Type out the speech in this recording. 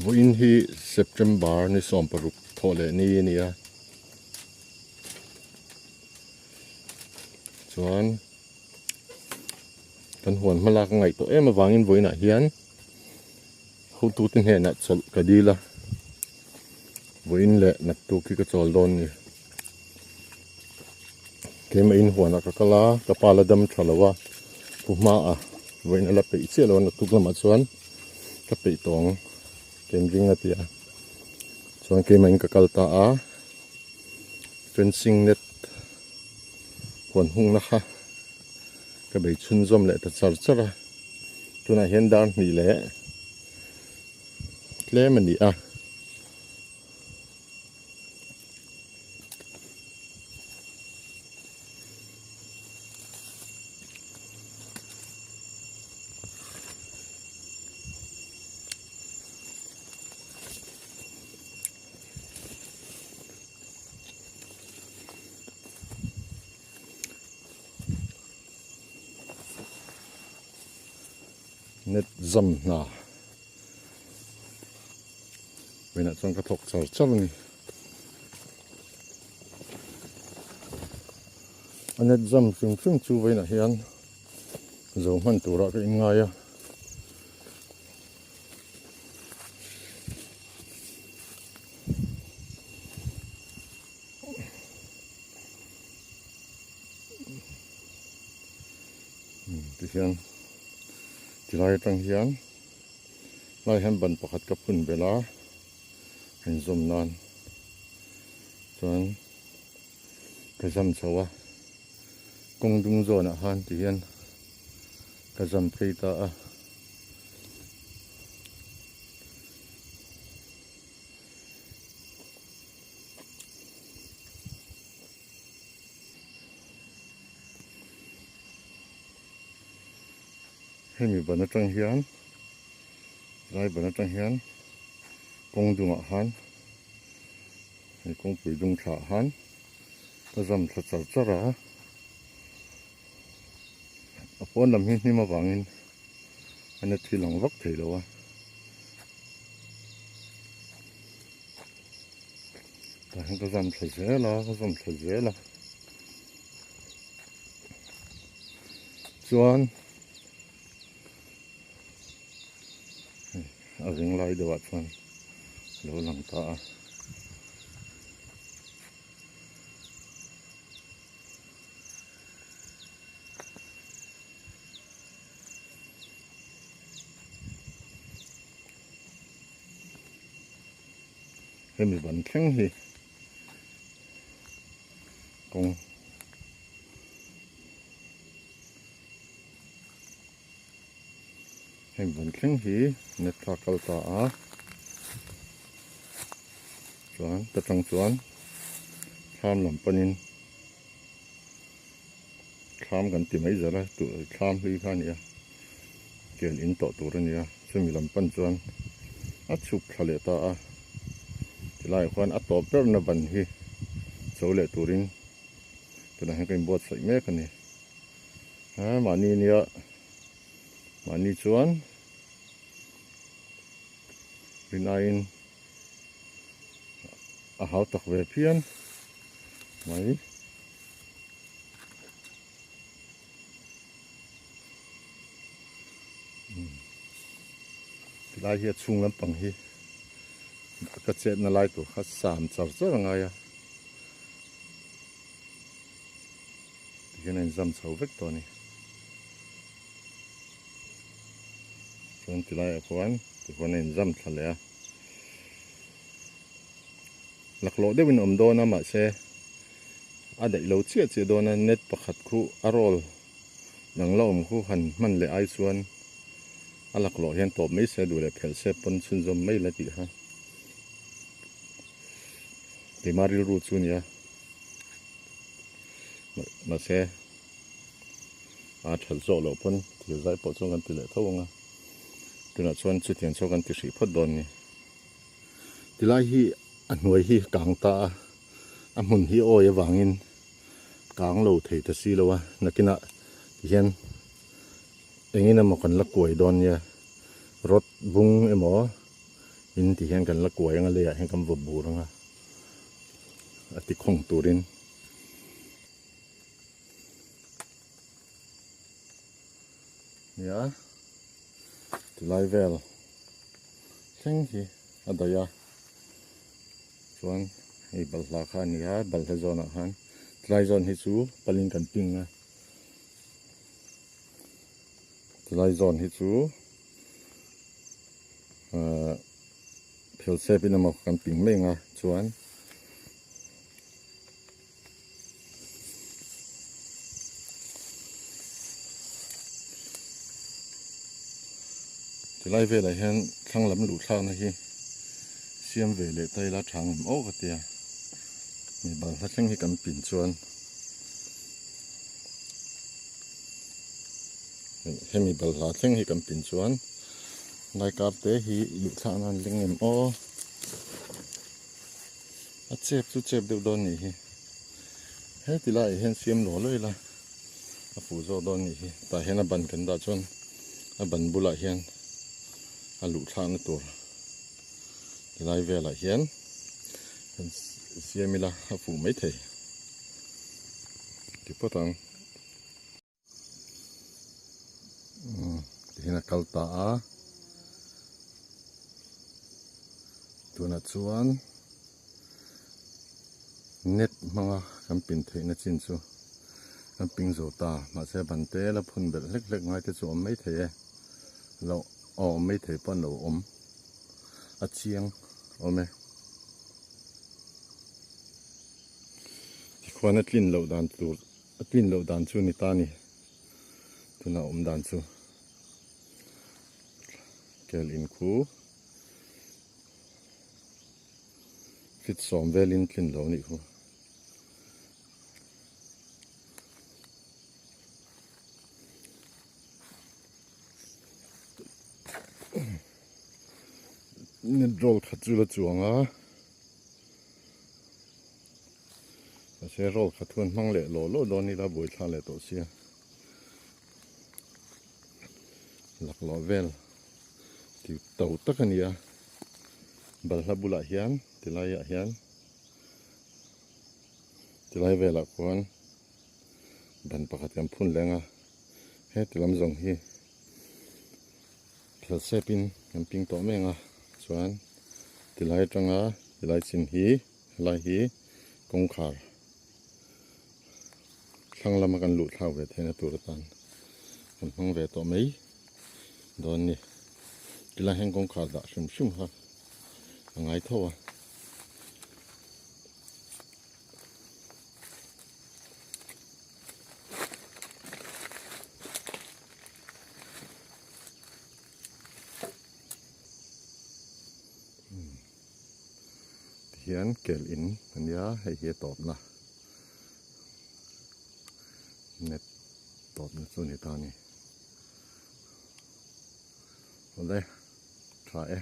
Vawiin hi September ni 16 thawh leh ni a ni a. Chuan kan huan hma lak a ngaih tawh em avangin vawiinah hian hotute hnenah chawlh ka dil a. Vawiin leh naktuk hi ka chawl dawn a ni. Keimah in huanah ka kal a, ka pa la dam tha lo a, pu hmaah vawiin a la peih chiah lo a naktuk lamah chuan ka peih tawh ang ken ring a ti a. Chuan keimah in ka kal ta a, fencing net huan hungna kha ka bei chhunzawm leh ta char char a, tunah hian dar hnih leh tlem a ni a. Net zam hna. Vawiinah chuan ka thawk char char a ni. A net zam hrim hrim chu vawiinah hian zo hman turah ka inngai a. Tihian tilai atang hian. Lai hian ban pakhat ka phun belh a, inzawm nan chuan ka zam chho a, kawng dung zawnah khan ti hian ka zam phei ta a. Hemi ban atang hian lai ban atang hian kawng dungah khan hei kawngpui dung thlah khan ka zam thla char char a a pawn lam hi hnim avangin a na thil ang vak thei lo a. Tah hian ka zam thla zel a ka zam thla zel a chuan a veng lai deuh ah chuan a lo lang ta a. Hemi ban thleng hi kawng hemi ban thleng hi net kha a kal ta a chuan ta tang chuan thlam lam panin thlam kan ti mai zel a thlam hlui kha a ni a kel in tawh tur a ni a chumi lam pan chuan a chhuk thla leh ta a tilaiah khuan a tawp berna ban hi cho leh turin tunah hian ka inbuatsaih mek a ni a mahni nia mahni chuan rinaiin a hau tak ve phian mai. Tilai hi a chhung lampang hi ka chetna lai tur kha sam char char a ngai a tikhian a inzam chho vek tawh a ni chuan tilaiah khuan tikhuan a inzam thla leh a. Laklawh deuhin a awm dawn a mahse a daih lo chiah chiah dawn a net pakhat khu a roll dang la awm khu han hman leh ai chuan a laklawh hian tawp mai se duh leh phelh se pawn chhunzawm mai la tih kha keimah rilru chu a ni a mahse a that zawk loh pawn thil zai pawh chuan kan ti leh tho ang a tunah chuan chutiang chu kan ti hrih phawt dawn a ni. Tilai hi a hnuai hi kang ta a, a hmun hi awi avangin kang lo thei ta si lo a, nakinah tihian engin emaw kan la kuai dawn nia, rod bung emaw In ti hian kan la kuai anga leiah hian kan vaw bur anga a ti khawng turin. Nia tilai vel thleng hi a daih a chuan hei balhla kha a ni a balhla zawnah khan tilai zawn hi chu palin kan ping a tilai zawn hi chu ahh phel sep in emaw kan ping mai ang a chuan. Tilai velah hian thlang lam luh thlakna hi siam ve leh ta ila tha ngam awk a tia mi balhla thleng hi kan pin chuan hemi balhla thleng hi kan pin chuan lai kar te hi luh thlakna an leng em aw. A chep chu chep deuh dawn nih hi heti laiah hian siam law law ila a fuh zawk dawn nih hi tah hian a ban kan dah chuan a ban bulah hian a luh thlakna tur tilai velah hian kan siam ila a fuh maithei ti phawt ang. Tihian a kal ta a tunah chuan net hmanga kan pin theihna chin chu kan ping zo ta mahse ban te la phun belh hlek hlek ngai te chu a awm mai thei e lo a awm mai thei pawh an lo awm a chiang awm e tikhuan a tlin loh dan tur. A tlin loh dan chu ni ta ni tuna awm dan chu kel in khu fit sawm velin tlin lo nih khu. Net roll khat chu la chuang a. Mahse roll khat huan hmang leh law law dawn ila buai thla leh tawh sia. Laklawh vel ti to tak a ni a. Balhla bulah hian tilai ah hian tilai velah khuan ban pakhat kan phun leng a. Heti lam zawng hi phel sep in kan ping tawh mek a chuan tilai atanga tilai chin hi helai hi kawngkhar thlang lama kan luh thlak ve theihna tur atan kan hmang ve tawh mai dawn a ni tilai hian kawngkhar dah hrim hrim kha a ngai tho a. Tihian kel in a nia hei hi a tawpna net tawpna chu a ni ta a ni awle tha e.